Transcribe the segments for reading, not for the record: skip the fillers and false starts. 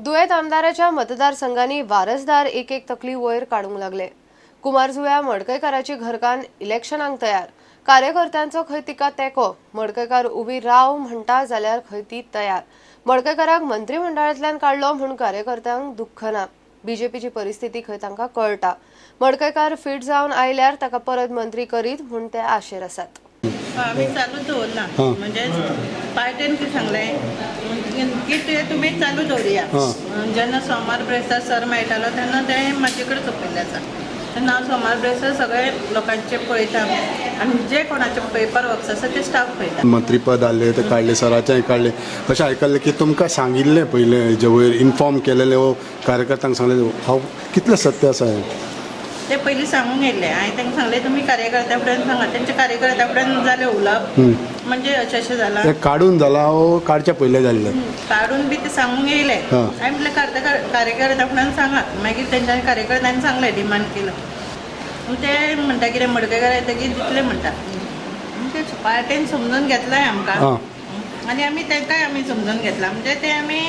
दुयेंत आमदाराच्या मतदारसंघांनी वारसदार एक एक तकली वयर काडूंक लागले. कुमारजुव्या मडकयकाराची घरकान्न इलेक्शनाक तयार. कार्यकर्त्यांचो खंय तिका तेंको. मडकयकार उबी राव म्हणटा जाल्यार खंय ती तयार. मडकयकाराक मंत्रिमंडळांतल्यान काडलो म्हूण कार्यकर्त्यांक दुख्ख ना. बीजेपीची परिस्थिती खंय तांकां कळटा. मडकयकार फिट जावन आयल्यार ताका परत मंत्री करीत म्हूण ते आशेर आसात. आमी चालू दवरला, म्हणजे पार्टेन कितें सांगलें की ते तुमी चालू दवरुया. जेन्ना सोमार ब्रेस्तार सर मेळटालो तेन्ना ते म्हाजे कडेन सोंपयल्लें आसा. तेन्ना हांव सोमार ब्रेस्तार सगळे लोकांचे पळयता आनी जे कोणाचे पेपर वर्क्स आसा ते स्टाफ पळयता. मंत्रीपद आहले ते काडले, सराचें काडले अशें आयकल्लें की तुमकां सांगिल्लें पयलें हेजे वयर इन्फॉर्म केलेलें वो कार्यकर्त्यांक सांगलें, हांव कितलें सत्य आसा हें? ते पयलीं सांगूंक येयल्ले. हांवें तांकां सांगलें तुमी कार्यकर्त्या फुड्यान सांगा. तेंच्या कार्यकर्त्या फुड्यान जालें उलोवप, म्हणजे अशें अशें जालां. तें काडून जालां वो काडच्या पयलें जाल्लें? काडून बी ते सांगूंक येयले. हांवें म्हटलें कार्यकर्त्या फुड्यान सांगात. मागीर तेंच्या कार्यकर्त्यांनी सांगलें, डिमांड केलो. ते म्हणटा कितें मडकयकार येतकीर दितले म्हणटा. म्हणजे पार्टेन समजून घेतलाय आमकां आनी आमी तांकांय आमी समजून घेतला, म्हणजे ते आमी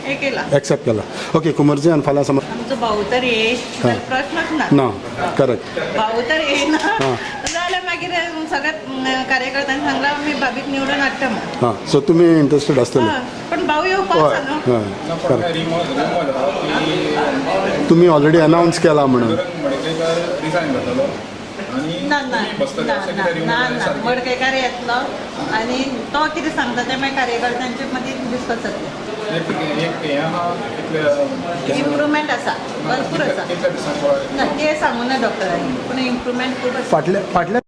हे केला, एक्सेप्ट केला. ओके, कुमरजी आनी फाल्यां समज आमचो भाऊ तर येयत जाल्यार प्रश्नच ना. ना, करेक्ट. भाऊ तर येयना जाल्यार मागीर सगळ्या कार्यकर्त्यांनी सांगलां आमी भाभीक निवडून हाडटा म्हूण. हां, सो तुमी इंट्रस्टेड आसतले. पण भाऊ येवपाक आसा न्हू. हय, करेक्ट. तुमी ऑलरेडी अनावन्स केला म्हणून. रिजायन करतलो आनी ना ना बसतले अशें ना कितें ना rumour ना, सारकें? मडकयकार येतलो आनी तो कितें सांगता तें मागीर कार्यकर्त्यांचे मदीं डिस्कस जातलें. एक एक हें आहा कितले इम्प्रुवमेंट आसा, भरपूर आसा. कितल्या दिसांनी? ना, ते सांगू ना डॉक्टरांनी, पूण इम्प्रुवमेंट खूब आसा. फाटल्या फाटल्या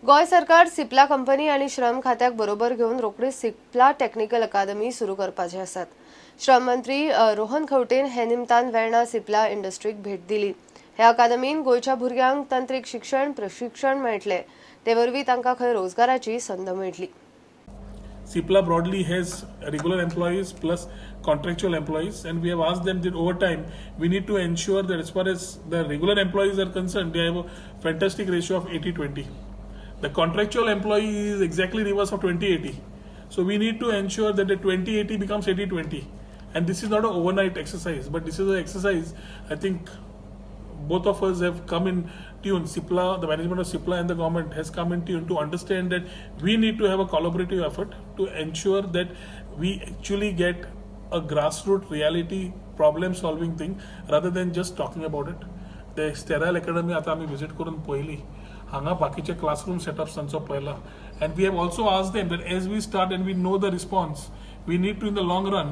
गोंय सरकार सिप्ला कंपनी आनी श्रम खात्याक बरोबर घेवन रोखडीच सिप्ला टेक्निकल अकादमी सुरू करपाचे आसात. श्रम मंत्री रोहन खंवटेन हे निमतान वेर्णा सिप्ला इंडस्ट्रीक भेट दिली. ह्या अकादमीन गोंयच्या भुरग्यांक तंत्रीक शिक्षण प्रशिक्षण मेळटलें, ते वरवीं तांकां खंय रोजगाराची संद मेळटली. Cipla broadly has regular employees plus contractual employees, and we have asked them that over time we need to ensure that as far as the regular employees are concerned, they have a fantastic ratio of 80-20. The contractual employee is exactly reverse of 20-80. So we need to ensure that the 20-80 becomes 80-20. And this is not an overnight exercise, but this is an exercise I think both of us have come in tune. Cipla, the management of Cipla and the government has come in tune to understand that we need to have a collaborative effort to ensure that we actually get a grassroots reality problem solving thing rather than just talking about it. The Sterile Academy आता आमी visit करून पळयली, हांगा बाकीचे classroom setups तांचो पळयला, and we have also asked them that as we start and we know the response, we need to in the long run,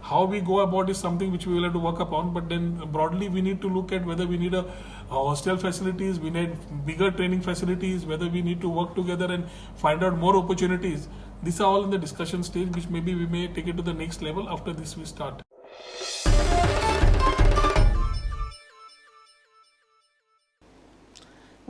how we go about is something which we will have to work upon, but then broadly we need to look at whether we need a hostel facilities, we need bigger training facilities, whether we need to work together and find out more opportunities. These are all in the discussion stage, which maybe we may take it to the next level after this we start.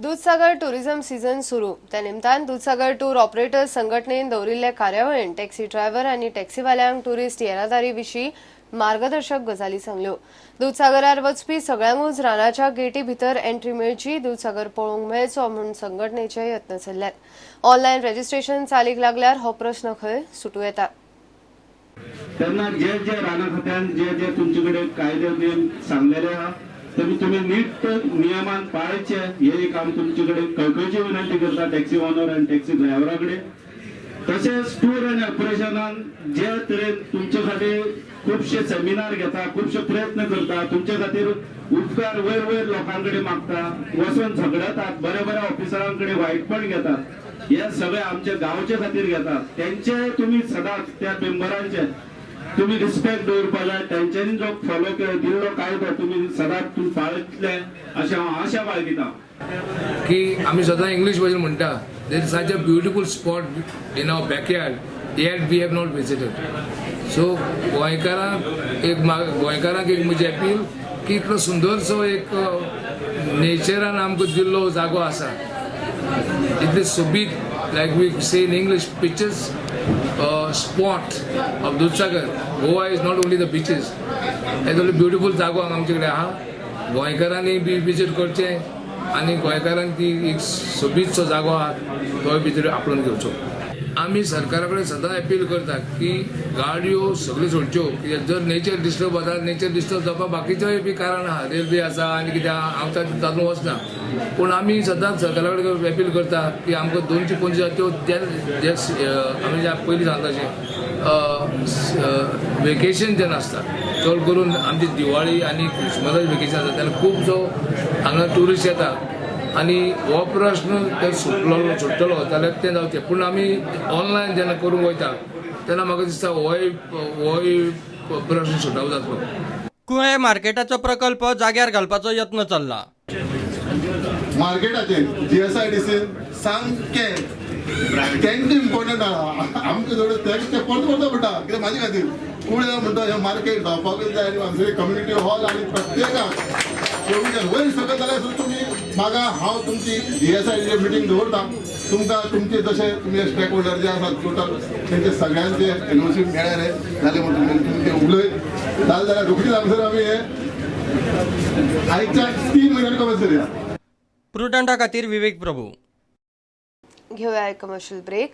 Dudhsagar tourism season सुरू. त्या निमतान Dudhsagar tour operators संघटनेन दवरिल्ले कार्यावळीन taxi driver आनी टॅक्सीवाल्यांक tourist येरादारी विशीं मार्गदर्शक गजाली सांगल्यो. दुधसागरार वचपी सगळ्यांकूच रानाच्या गेटी भितर एंट्री मेळची, दुधसागर पळोवंक मेळचो म्हूण संघटनेचे यत्न चल्ल्यात. ऑनलायन रजिस्ट्रेशन चालीक लागल्यार हो प्रश्न खंय सुटूं येता. तेन्ना जे जे राना खात्यान जे जे तुमचे कडेन कायदे नियम सांगलेले आहा ते तुमी नीट नियमान पाळचे, हे एक आमी तुमचे कडेन कळकळची विनंती करता टॅक्सी ओनर आनी टॅक्सी ड्रायव्हरा कडेन. तशेंच टूर आनी ऑपरेशनान जे तरेन तुमचे खातीर खुबशे सेमिनार घेता, खुबशे प्रयत्न करता, तुमचे खातीर उपकार वयर वयर लोकां कडेन मागता, वचून झगडतात, बऱ्या बऱ्या ऑफिसरां कडेन वायटपण घेतात, हे सगळे आमच्या गांवचे खातीर घेतात. तेंचे तुमी सदांच त्या मेंबरांचे तुमी रिस्पेक्ट दवरपा जाय, तेंच्यांनी जो फॉलो दिल्लो कायदो तुमी सदांच तुमी पाळतले अशें हांव आशा बाळगिता. की आमी सदां इंग्लीश भाशेन म्हणटा, there is such a beautiful spot in our backyard yet we have not visited. So गोंयकारांक एक गोंयकारांक एक म्हजी अपील की इतलो सुंदरसो एक नेचरान आमकां दिल्लो जागो आसा, इतले सोबीत, like we say in English, pictures spot of Dudhsagar. Goa is not only the beaches, इतलो ब्युटिफूल जागो हांगा आमचे कडेन आहा. गोंयकारांनी बी विजीट करचें आनी गोंयकारांक ती एक सोबीतसो जागो आहा तोय भितर आपणून घेवचो. आमी सरकारा कडेन सदां अपील करता की गाडयो सगळ्यो सोडच्यो, कित्याक जर नेचर डिस्टर्ब जाता, नेचर डिस्टर्ब जावपाक बाकीचोय बी कारण आहा, रेल्वे आसा आनी कितें आहा, हांव तातूंत वचना. पूण आमी सदांच सरकारा कडेन अपील करता की आमकां 225 त्यो जे आमी जे पयलीं सांगता अशें वेकेशन जेन्ना आसता, चड करून आमची दिवाळी आनी क्रिसमसाचें वेकेशन आसता तेन्ना खुबसो हांगा ट्युरिस्ट येता आनी हो प्रश्न जर सुट्टलो जाल्यार तें जावचें. पूण आमी ऑनलायन जेन्ना करूंक वयता तेन्ना म्हाका दिसता होय प्रश्न सुटाव जातलो. कुळें मार्केटाचो प्रकल्प जाग्यार घालपाचो यत्न चल्ला. मार्केटाचेर GSIDC सामकें तेंचे इम्पॉर्टंट आहा, आमकां जोड तेंचे परत परत म्हणटा कित्याक म्हाजे खातीर कुळें म्हणटा हें मार्केट जावपाकूच जाय आनी आमचे कम्युनिटी हॉल आनी प्रत्येकाक प्रोविजन वयर सकयल जाल्यार सुद्दां तुमी म्हाका हांव तुमची GSIDC meeting दवरता, तुमकां तुमचे जशे तुमचे स्टेक होल्डर जे आसात टोटल तेंचे सगळ्यांचे NOC मेळ्ळे जाले म्हणून तुमी ते उलयत जालें जाल्यार रोखडीच हांगासर आमी हे आयच्या 3 म्हयन्यांनी कमेंट करुया. प्रुडंटा खातीर विवेक प्रभू. घेऊया एक कमर्शियल ब्रेक.